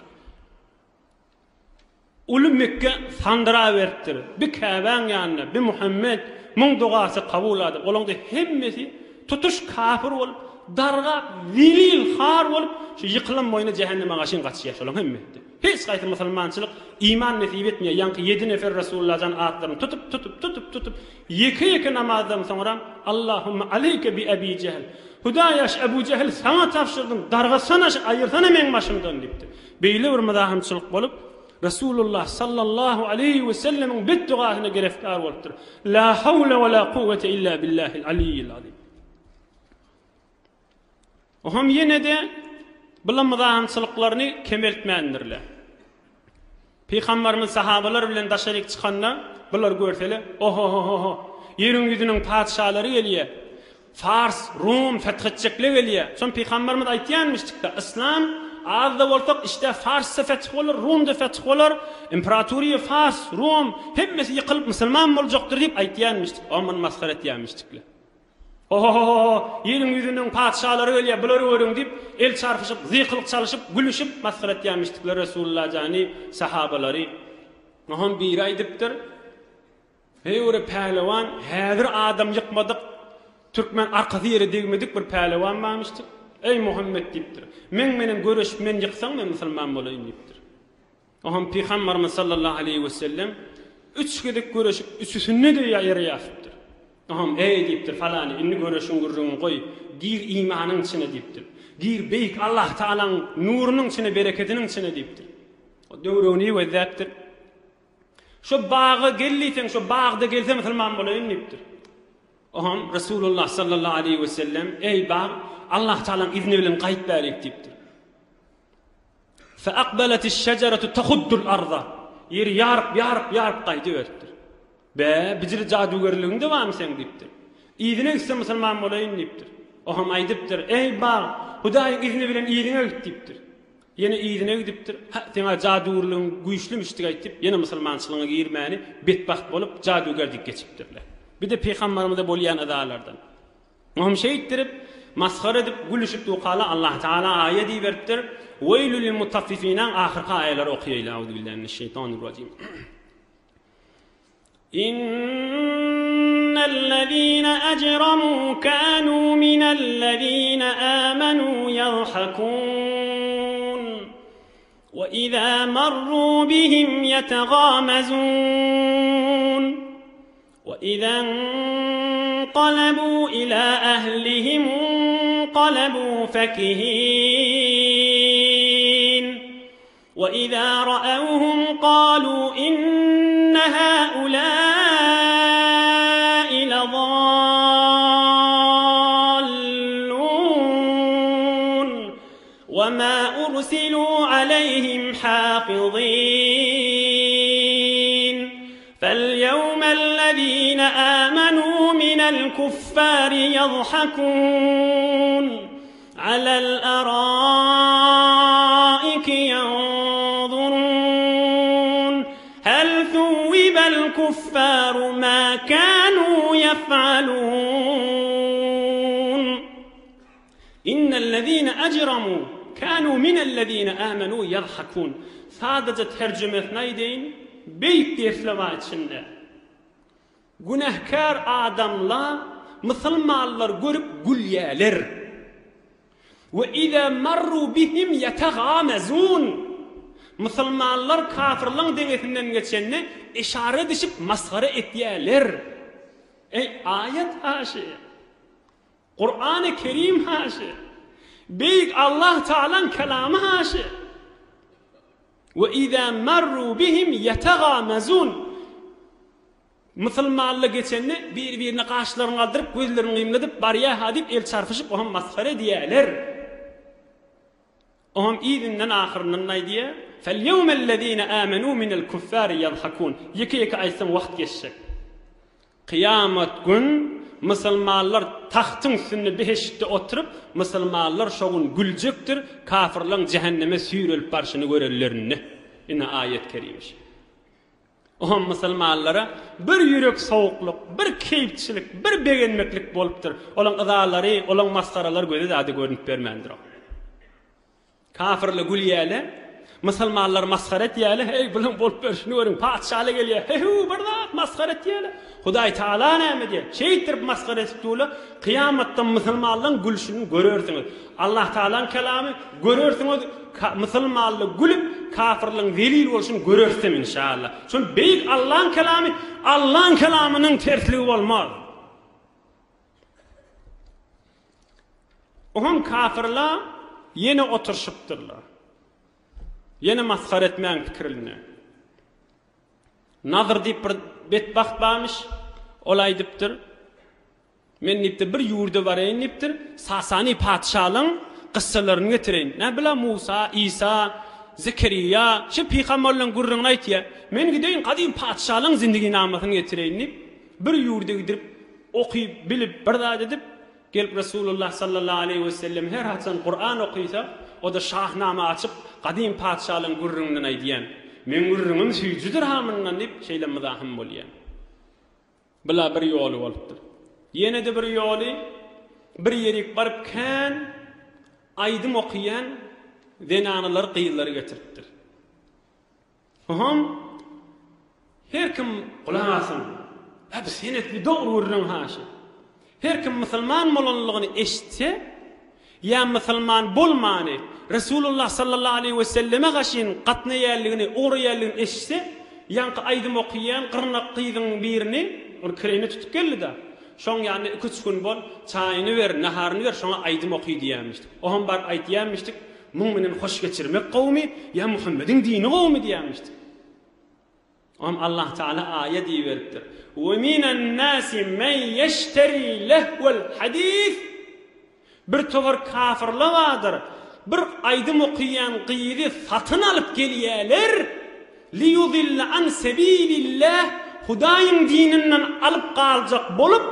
Uly Mekge sandyraberipdir. Bi Käbäň ýanynda, bi Muhammet, muň dogasy kabul adyp, olaňda hemmesi tutuş kafir bolup, dargap, zelil, har bolup, şu ýykylan boýuna jähenneme garşy gaçýar şolaň hemmesi. Hiç haýsy musulmançylyk iman nesip etmeýär, ýaňky ýedi nefer Resulullajan atlaryny tutup, tutup, tutup, tutup, ýeke-ýeke namazdan soňram Allahumma aleýke bi Ebi Jehl, Hudaýa şu Ebu Jehli saňa tabşyrdym, dargatsana şu, aýyrsana meň başymdan diýipdir. Beýle bir myzahymçylyk bolup, Resulullah sallallahu aleýhi we sellemiň betdugasyna gereftar bolupdyr. La hawle we la kuwwete illa billahil aliyyil azim. Oňam ýene-de bulam myzahymçylyklaryny kemeltmändirler. Pygambarymyz sahabalar bilen daşaryk çykanda, bular görsele, Oho-ho-ho-ho, ýeriň ýüzüniň patyşalary gelýär. Fars, Rum feth etjekler gelýär. Şony pygambarymyz aýtýanmyşdykda, Yslam az-da bolsak, işdä Fars-da feth bolar, Rum-da feth bolar, imperatoriýa Fars, Rum, hemmesi ýykylyp musulman boljakdyr diýip aýtýanmyşdyk. Oňa muny masgara etýänmişdikler. Ohohoho, ýeriň ýüzüniň patyşalary gelýär, bulary görüň diýip, el çarpyşyp, zykylyk çalyşyp, gülüşip masgara etýärmişdikler Resulullah jany, sahabalary. Oňam biri aýdypdyr, Heý bir pälewan, häzir adam ýykmadyk, türkmen arkasy ýere degmedik bir pälewan barmyşdyr. Eý Muhammet diýipdir, meň menen göreşip meni ýyksaň men musulman bolaýyn diýipdir. Oňam Pygambarymyz sallallahu aleýhi wesellem üç gezek göreşip, üçüsinde-de ýere ýasypdyr. Oňam, Eý diýipdir, falany, indi göreşiň gürrüňiňi goý, gir imanyň içine diýipdir. Gir beýik Allah Tagalaň nurunyň içine, berekediniň içine diýipdir. O döwregini gözläpdir. Şo baga gel diýseň, şo bagda gelse musulman bolaýyn diýipdir. Oňam Resulullah sallallahu aleýhi wesellem, Eý bag, Allah Tagalaň izni bilen gaýt bärik diýipdir. Feakbeletiş-şejeretu tahuddul arza. Ýeri ýaryp, ýaryp, ýaryp gaýdyberipdir. Be, bijili jadygärligiň-de barmy seň diýipdir. Yzyna gitse musulman bolaýyn diýipdir. O hem aýdypdyr, Eý, bag, Hudaýyň izni bilen yzyňa git diýipdir. Ýene yzyna gidipdir. Hä, seň-ä jadygärligiň güýçlümiş diýip aýtdyp, ýene musulmançylygyňa girmäni betbagt bolup, jadygär diýip geçipdirler. Bir-de pygambarymyza bolýan yzalardan. Oňam şeýtdirip, masgara edip, gülüşip dukala Allah Tagala aýat iberipdir, Weýlül lil mutaffifinaň ahyrky aýalary okaýaýly, Auzubillahi mineşşeýtanirrajim. Innellezine ecremû kânû minellezine âmenû yadhakûn. Ve izâ marrû bihim yetegâmezûn. وَإِذَا انقَلَبُوا إِلَى أَهْلِهِمُ انقَلَبُوا فَكِهِينَ وَإِذَا رَأَوْهُمْ قَالُوا إِنَّ هَؤُلَاءِ لَضَالُّونَ وَمَا أُرْسِلُوا عَلَيْهِمْ حَافِظِينَ فَالْيَوْمَ الَّذِينَ آمَنُوا مِنَ الْكُفَّارِ يَضْحَكُونَ عَلَى الْأَرَائِكِ يَنظُرُونَ هَلْ ثُوِّبَ الْكُفَّارُ مَا كَانُوا يَفْعَلُونَ Innellezine ejremu kanu minellezine amenu ýadhakun. Sadaja terjimesini aýdaýyn, beýik dersler bar içinde. Günähkär adamlar musulmanlary görüp gülýärler. We iza marru bihim ýetegamezun. Musulmanlar kafyrlaň deňesinden geçende yşara edişip masgara etýäler. Eý aýat haşy. Kurany Kerim haşy. Beýik Allah Taalaň kelamy haşy. We iza marru bihim ýetagamazun. Musulmanlar geçende bir-birine gaşlaryny galdyryp, gözlerini gymladyp barýa-ha diýip el çarpyşyp oňam masgara edýärler. Oňam yzyndan ahyryndan aýdýar, Fel-ýewmellezine amenû minel kuffari ýadhakun. Ýeke-ýeke aýtsaň wagt geçjek. Kyýamat gün musulmanlar tagtyň üstünde behiştde oturyp, musulmanlar şo gün güljekdir, kafyrlaň jähenneme süýrelip barşyny görenlerinde. Ine aýat kerime şu. Oňam musulmanlara bir ýürek sowuklyk, bir keýpçilik, bir begenmeklik bolupdyr. Olaň yzalary, olaň masgaralary göze zady görnüp bermändir. Kafirler gülýärler, musulmanlar masgara etýärler, heý, bulaň bolup berşini görüň, patyşaly gelýär, he-hu, bir zat masgara etýärler. Hudaý Tagala näme diýýär? Şeýtdirip masgara edip durlar, kyýamatda musulmanlaryň gülşüni görersiňiz. Allah Tagalaň kelamy, görersiňiz, musulmanlar gülüp, kafirleriň zelil bolşuny görersem inşallah. Şol beýik Allaň kelamy, Allaň kelamynyň tersligi bolmaz. Oňam kafirler ýene oturyşypdyrlar. Ýene masgara etmäň pikirinde. Nazyr diýip bir betbagt barmyş, ol aýdypdyr, Men diýipdir, bir ýurda baraýyn diýipdir, Sasany patyşalaň kyssalaryny getireýin. Nä bile Musa, Isa, Zekeriýa, şu pygamberleň gürrüňini aýtýar. Men gideýin gadym patyşalaň zindiginamasyny getireýin diýip, bir ýurda gidip, okyp, bilip, bir zat edip, gelip Resulullah sallallahu aleýhi we sellem her haçan Kuran okysa, o-da Şahnama açyp, gadym patyşalaň gürrüňinden aýdýan. Meň gürrüňim süýjüdir-ha mundan diýip, şeýle myzahym bolýan. Bula bir ýoly bolupdyr. Ýene-de bir ýoly, bir ýerik baryp kän aýdym okaýan zenanalar, gyzlary getiripdir. Oňam her kim gulak asyn. Hä bu senetli dogry gürrüň haşy. Her kim musulman bolanlygyny eşitse, ýa musulman bolmany Resulullah sallallahu aleýhi we selleme gaşyn gatnaýanlygyny, ugraýanlygyny eşitse, ýaňky aýdym okaýan gyrnak gyzyň birini, ol kireýine tutup geldi-de, şoň ýanynda iki-üç gün bol, çaýyny ber, naharyny ber, şoňa aýdym oky diýýänmişdik. Oňam baryp aýtýanmişdik, Muň menen hoş geçirmek gowumy ýa Muhammediň dini gowumy diýýänmişdik. Oňam Allah Taala aýat iberipdir. We minen nasi men ýeşteri lehwel hadis. Bir towar kafirler bardyr. Bir aýdym okaýan gyzy satyn alyp gelýärler. Liyudille an sebilillah Hudaýyň dininden alyp galjak bolup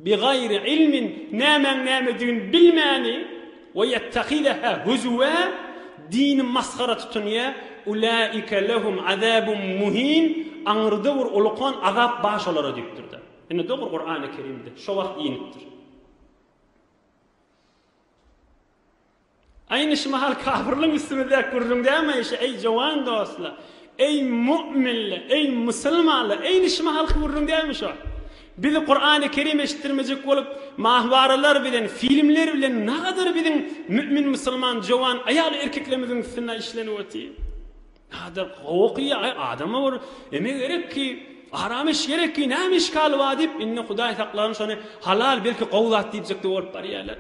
Bigaýri ilmin, nämäň nämedigini bilmäni, we ýettehizeha huzuwa, dini masgara tutunýar, ulaike lehum azabun muhin, aňyrda bir ulukan azap bar şolara diýipdir-de. Ine dogry Kurany Kerimde şo wagt inipdir. Aýny şu mahal kafirliň üstümizdäki gürrüň dälmi şu eý jowan dostlar, eý mu'minler, eý musulmanlar, eýni şu mahalky gürrüň dälmi şu? Bizi Kurany Kerim eşitdirmejek bolup mahwaralar bilen, filmler bilen nagadar biziň mü'min musulman jowan aýal erkeklerimiziň üstünde işlenip otyr. Nagadar gowy okyýar, aý adama bir eme gerek ki, aram iş gerek ki, näme işgali bar diýip, indi Hudaý saklasyn şony halal belki gowy zat diýjekde bolup barýarlar.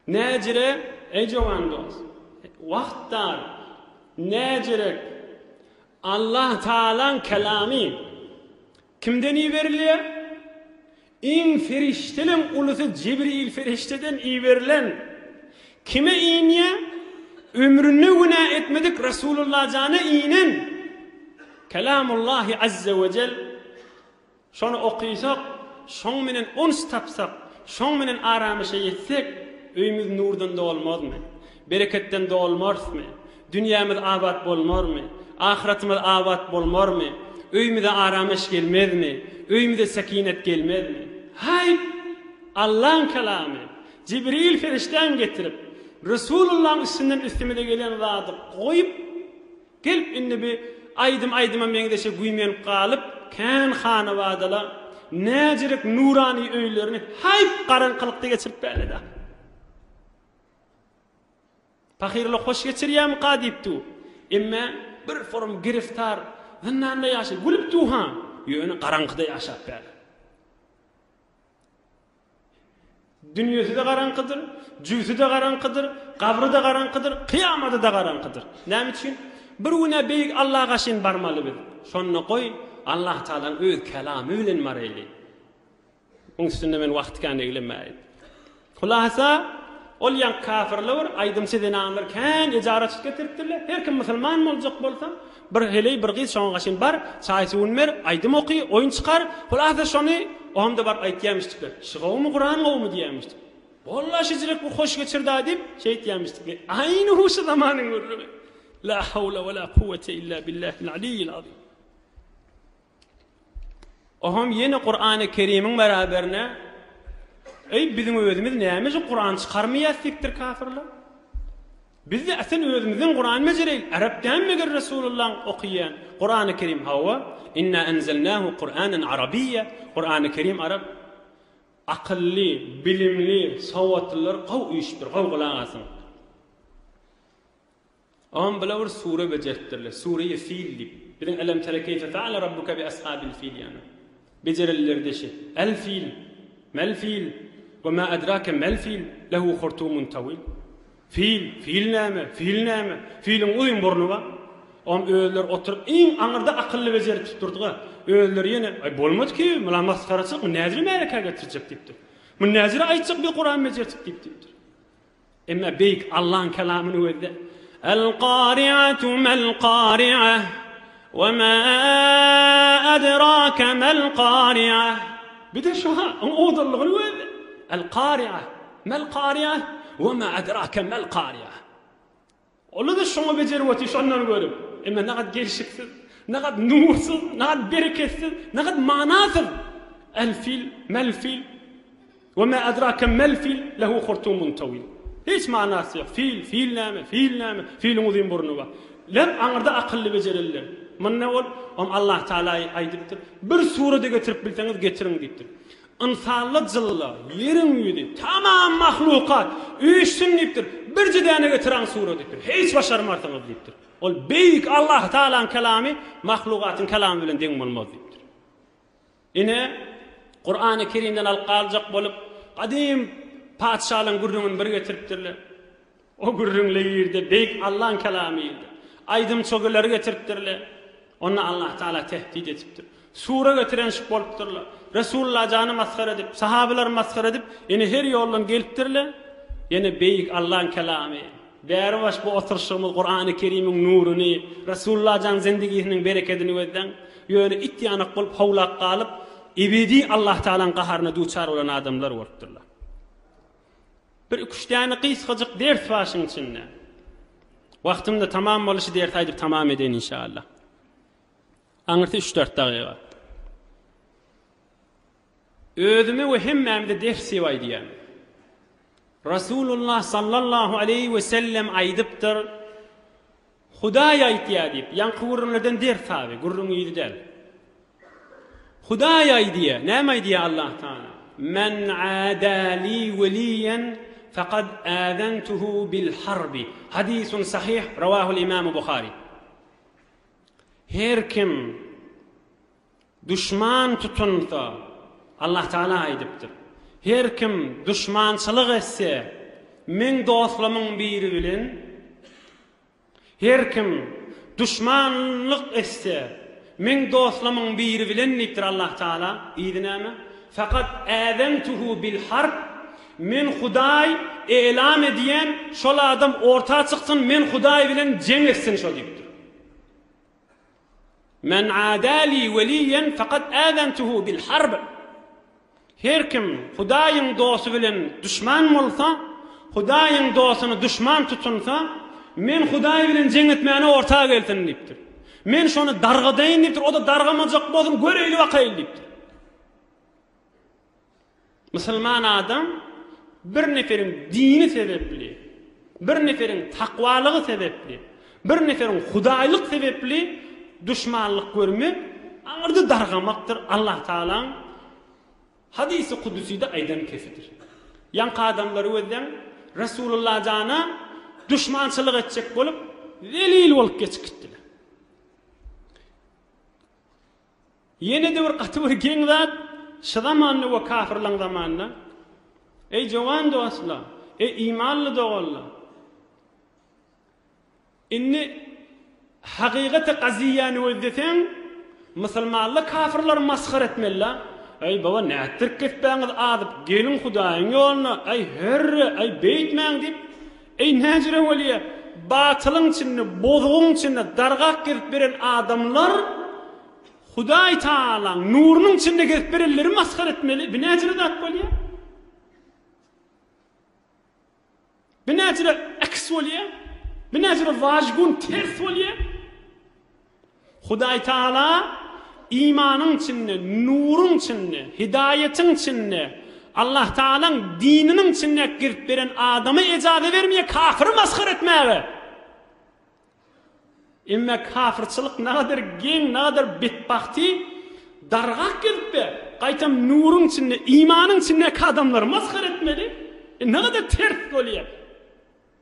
Näjire, eý jowan dost, wagt dar, näjirek, Allah Tagalaň kelamy kimden iberilýär? Iň ferişdeleň ulusy Jibril ferişdeden iberilen kime inýär? Ömründe günä etmedik Resulullah jana inen Kelamullahi azze we jel Şony okysak, şoň menen uns tapsak, şoň menen aramyşa ýetsek, öýümiz nurdan dolmazmy? Bereketden dolmarsmy? Dünýämiz abat bolmarmy? Ahyratymyz abat bolmarmy? Öýümize aramyş gelmezmi? Öýümize sekinet gelmezmi? Haýp! Allaň kelamy! Jibril perişdäň getirip, Resulullaň üstünden üstümize gelen zady goýup, Gelip indi bi aýdym aýdyma meňzeşe güýmenip galyp, kän hanabadala näjirek nurany öýlerini haýp garaňkylykda geçirip bärledi. Pahyrlar hoş geçirýärmika diýip dur. Emme bir forum giriftar zyndanda ýaşaýar. Gülüp dur-ha, ýöne garaňkyda ýaşap bäri. Dünýesi-de garaňkydyr, jübsi-de garaňkydyr, gabry-da garaňkydyr, kyýamady-da garaňkydyr. Näme üçin? Bir gün-ä beýik Alla gaşyn barmaly biz. Şonda goý, Allah Tagalaň öz kelamy bilen baraýly. Muň üstünde men wagt kän eglenmäýin. Hulasa, ol ýaňky kafirler bir aýdymçy zenanlar kän ejara tutup getiripdirler. Her kim musulman boljak bolsa, bir heleý, bir gyz şoňa gaşyn bar, çaý-suwuny ber, aýdym oky, oýun çykar. Hulasa şony oňa-da baryp aýtýarmyşdyklar. Şy gowumy, Kuran gowumy diýýärmişdik. Walla şijirek bu hoş geçirdi-a diýip, şeýtýärmişdikler. Aýny huşy zamanyň gürrüňi. La hawla we la kuwwete illa billahil aliyyil azim. Oham ýene Kurany Kerimiň beraberine Eý biziň özümiz nämejik Kuran çykarmaýas diýipdir kafirler. Biz-de asyl özümizden Kuran bejereýlik. Arap dämi meger Resulullaň okyýan Kurany Kerim hawa Inna enzelnahu Kuranan Arabiyya Kurany Kerim arap. Akylly, bilimli, sowatlylar gowy üýşüpdir, gowy gulak asyň. Oňam bile bir sure bejertdirler. Sure-i Fil diýip. Biziň Elem tere keýfe feale rabbuke bi ashabil fil ýaly. Bejerenleri deşi. El fil, mel fil, we ma edrake mel fil, lehu hurtumun tawil. Fil, fil näme, fil näme? Filiň uzyn burny bar. Oňam özleri oturyp iň aňyrda akylly bejerip tutdurdyga. Özleri ýene, aý bolmady ki, mula masgaraçylyk, muny näzire märekä getirjek diýipdir. Muny näzire aýtjak biz Kuran bejertdik diýip diýipdir. Emma beýik Allaň kelamyny gözle. El-Kari'atu mel-Kari'ah we ma adraka mel-Kari'ah. Bir-de şu ha, oň owadanlygyny gözle. El-Kari'ah mel-Kari'ah we ma adraka mel-Kari'ah. Olar-da şoňa bejerip otyr, şondan görüp. Emma nagat gelşiksiz, nagat nursyz, nagat bereketsiz, nagat manasyz. El-fil, mel-fil, we ma adrake mel-fil, lehu hurtumun tawil. Hiç manasy ýok. Fil, fil näme, fil näme, filiň uzyn burny bar. Ler aňyrda akylly bejereliler. Munda ol, om Allah Taala aýdypdyr. Bir surada getirip bilseňiz getiriň diýipdir. Ynsanla jylla, ýeriň ýüzi, tamam mahlukat, üýşsün diýipdir, birje däne getiraň sura diýipdir, hiç başarmarsyňyz diýipdir. Ol beýik Allahu Tagalaň kelamy mahlukatyň kelamy bilen deň bolmaz diýipdir. Ine, Kurany Kerimden alyp galjak bolup, gadym patyşalaryň gürrüňini bir getiripdirler. O gürrüňle ýerde beýik Allaň kelamy ýerde. Aýdym çogilary getiripdirler. Onda Allah Taala tehdit etipdir. Sure getirenşik bolupdyrlar. Resulullah jany masgara edip, sahabalary masgara edip, ýene her ýoldan gelipdirler. Ýene beýik Allaň kelamy. Bäri baş bu oturyşygymyz Kurany Kerimiň nuruny, Resulullah jan zindigisiniň berekedini gözläň. Ýöne it ýanak bolup howlap galyp, ebedi Allah Taalaň gaharyna duçar bolan adamlar bolupdyrlar. Bir iküç däne gysgajyk ders bar şuň içinde. Wagtym-da tamam boldy, şu dersi aýdyp tamam edeýin inşallah. Aňyrsy üç-dört dagyga. Özüme we hemmämize ders diýip aýdýan. Rasulullah sallallahu aleýhi we sellem aýdypdyr, Hudaý aýtýar diýip, ýaňky gürrüňlerden ders taby, gürrüň yzy däl. Hudaý aýdýar, näme aýdýar Allah Taala? Men ada li weliýen faqad azantuhu bil harbi. Hadisun sahih, rawahul Imam Buhari. Her kim duşman tutunsa, Allah Taala aýdypdyr. Her kim duşmançylyk etse, meň dostlamyň biri bilen Her kim duşmanlyk etse, meň dostlamyň biri bilen diýipdir Allah Taala, yzy näme? Fakat äzentuhu bil harb, men Hudaý elam edýän, şol adam orta çyksyn, men Hudaý bilen jeň etsin şo diýipdir. Men adali weliýen fakat äzentuhu bil harb. Her kim Hudaýyň dosty bilen duşman bolsa, Hudaýyň dostuny duşman tutunsa, men Hudaý bilen jeň etmäne orta gelsin diýipdir. Men şony dargadaýyn diýipdir, o-da dargamajak bolsun, göreýli bakaýly diýipdir. Musulman adam bir neferiň dini sebepli, bir neferiň takwalygy sebepli, bir neferiň hudaýlyk sebepli duşmanlyk görmek aňyrda dargamakdyr, Allah Tagalaň hadysy kudusyda aýdan kefidir. Ýaňky adamlary gözläň, Resulullah jana. duşmançylyk etjek bolup, zelil bolup geçip gitdiler. Ýene-de bir gaty bir geň zat, şu zamanda we kafirlaň zamanynda, Eý jowan dostlar, eý imanly doganlar! Indi hakykaty gaziýany gözleseň, musulmanlar kafirlary masgara etmeli-la. Eý baba nätdirip gitpäňiz azyp, geliň Hudaýyň ýoluna, eý hörre, eý beýtmäň diýip, eý näjüre bolýa, batylyň içinde, bozugyň içinde dargap gezip beren adamlar Hudaý Tagalaň nurunyň içinde gezip berenleri masgara etmeli, bu näjüre zat bolýa? Bu näjüre äks bolýa? Bu näjüre wajgun ters bolýa? Hudaý Taala imanyň içinde, nuruň içinde, hidaýatyň içinde, Allah Taalaň dininiň içinde girip beren adama ejaza bermeýär kafyry masgara etmäge. Emma kafyrçylyk nagadar geň, nagadar betbagty dargap gezip-de, gaýtam nuruň içinde, imanyň içindäki adamlary masgara etmeli. E, nagadar ters bolýar.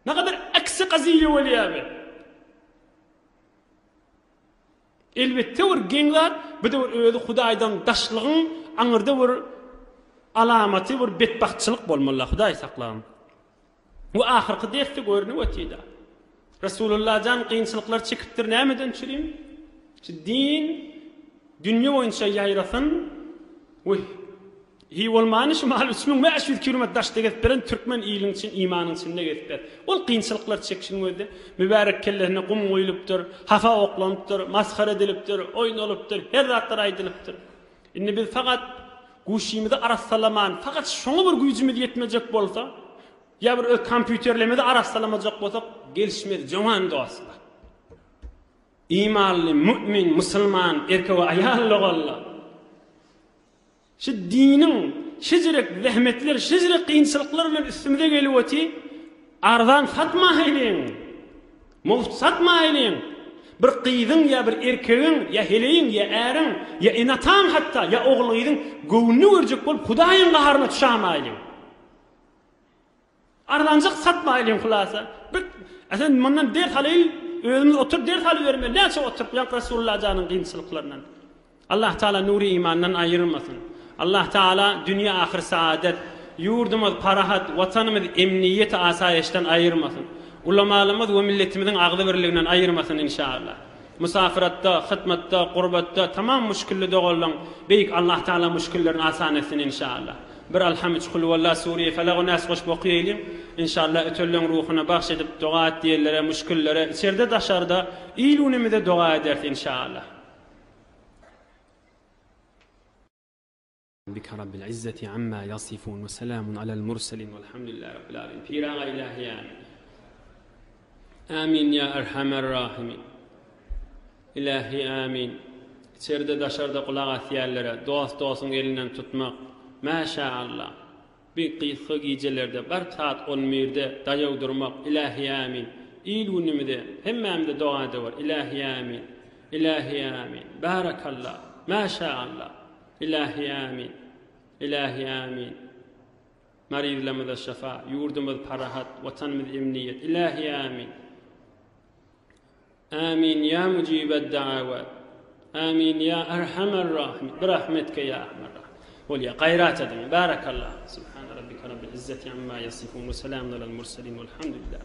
Nagadar aksi gaziýe bolýar be. Elbetde bir geň zat, bu-da bir özi Hudaýdan daşlygyň aňyrda bir alamaty, bir betbagtçylyk bolmaly, Hudaý saklagyn. Bu ahyrky dersde görnüp otyda. Resulullah jan kynçylyklar çekipdir nämeden çürim? Şu din dünýe boýunça ýaýrasyn we hi bolmany şu mahal 3500 kilometr daşda gezip beren türkmen iliniň için imanyň içinde gezip ber. Ol kynçylyklar çekişiň özde mübärek kellesine gum guýlupdyr, hafa oklanypdyr, masgara edilipdir, oýnalypdyr, her zatlar aýdylypdyr. Indi biz fakat Guşymyzy arassalaman, fakat şoňa bir güýjümiz ýetmejek bolsa, ýa bir öz kompýuterlerimizi arassalamajak bolsak, gelişmez jowan dostlar. Imanly, mümin, musulman, erkek we aýal doganlar. Şu diniň şijirek zähmetler, şijirek kynçylyklar bilen üstümize gelip oty, arzan satmaýlyň. Mugt satmaýlyň! Bir gyzyň ýa bir erkegiň, ýa heleýiň, ýa äriň, ýa ene-ataň hatda, ýa ogul-gyzyň göwnüni görjek bolup Hudaýyň gaharyna düşämaýlyň. Arzanjyk satmaýlyň hulasa. Bir A sen mundan ders alaýyl, özümiz oturyp ders alybermeli. Näçe oturyp ýaňky Resulullah janyň kynçylyklaryndan. Allah Taala nury imandan aýyrmasyn. Allah Taala dünýe ahyr saadet, ýurdumyz parahat, watanymyz emniýet asaýyşdan aýyrmasyn. Ulamalymyz we milletimiziň agzybirliginden aýyrmasyn inşallah. Musafiratda, hytmatda, gurbatda tamam muşkilli doganlaň Beýik Allah Taala muşkillerini asan etsin inşallah. Bir Alham üç Kulwalla Suriye Felak we Nas goşup okaýalyň inşallah ötenleň ruhuna bagş edip doga et diýenlere muşkillere içerde daşarda il günümize doga ederis inşallah. Rabbike Rabbil izzeti amma yasifun we selamun alel murselin velhamdülillahi Rabbil alemin. Pir aga ilahi amin. Amin ya erhamer rahimin. Ilahi amin. İçeride daşarda gulak asýanlara dost dostuň elinden tutmak. Maşa Allah. Bir gysga gijelerde bir saat on birde daýaw durmak Ilähi Ämin il günümize hemmämize doga edewer Ilähi Ämin Ilähi Ämin Bärekalla Mäşä Allah Ilähi Ämin Ilähi Ämin Maryzlamyza şyfa ýurdumyz parahat watanymyz emniýet Ilähi Ämin Amin ya mujibed da'awat. Amin ya erhamer rahimin. Bir rahmetke ya erhamer rahimin. Bolýar. Gaýrat ediň. Barakallah. Subhane rabbike rabbil izzeti amma yasifun we selamun alel murselin velhamdülillah.